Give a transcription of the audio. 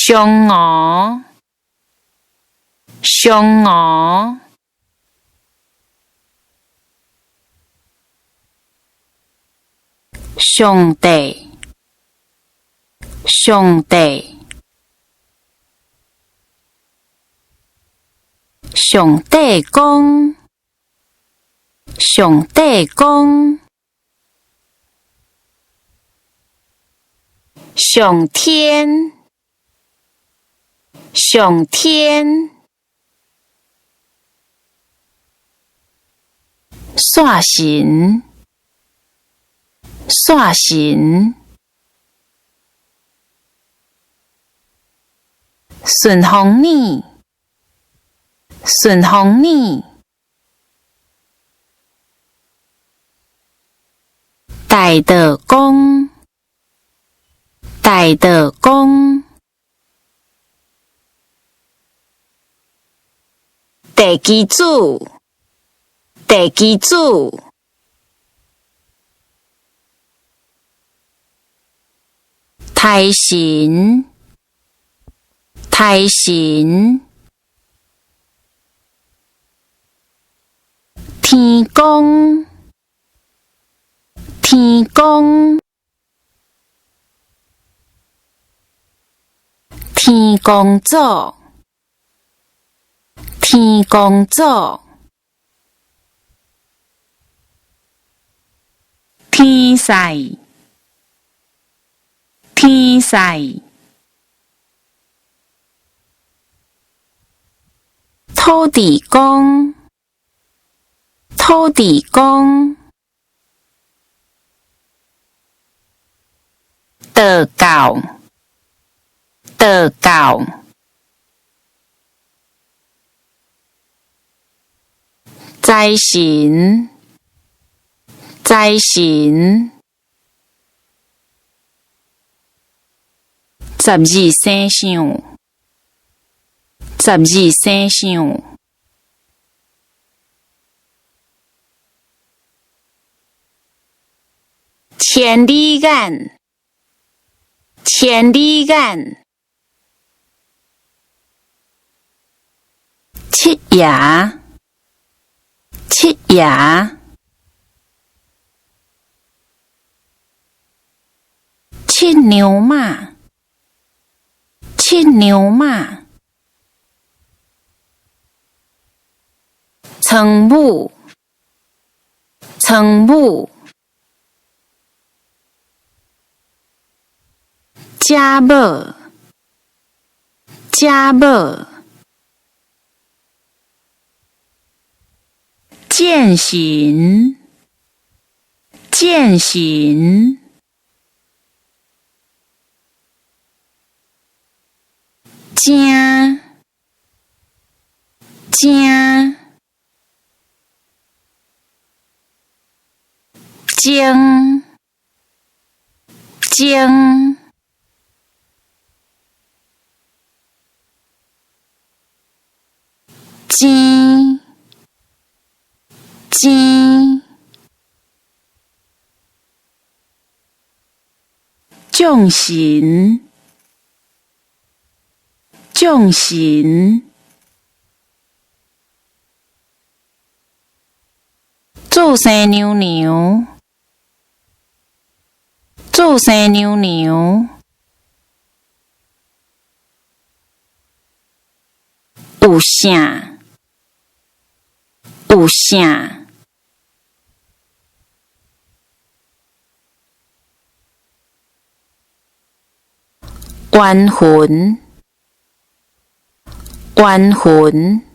雙鵠，雙鵠，上帝，上帝，上帝公，上帝公，上天，上天，煞神，煞神，順風耳，順風耳，大道公，大道公，地基主，地基主，刣神，刣神，天公，天公，天公祖，天公祖，天使，天使，土地公，土地公，道教，道教，財神，財神，十二生肖，十二生肖，千里眼，千里眼，七爺，七爺，七娘媽，七娘媽，倉母，倉母，食母，食母，戰神，戰神，正，正，精，精，錢，錢，眾神，眾神，注生娘娘，注生娘娘，有啥？有啥？冤魂，冤魂。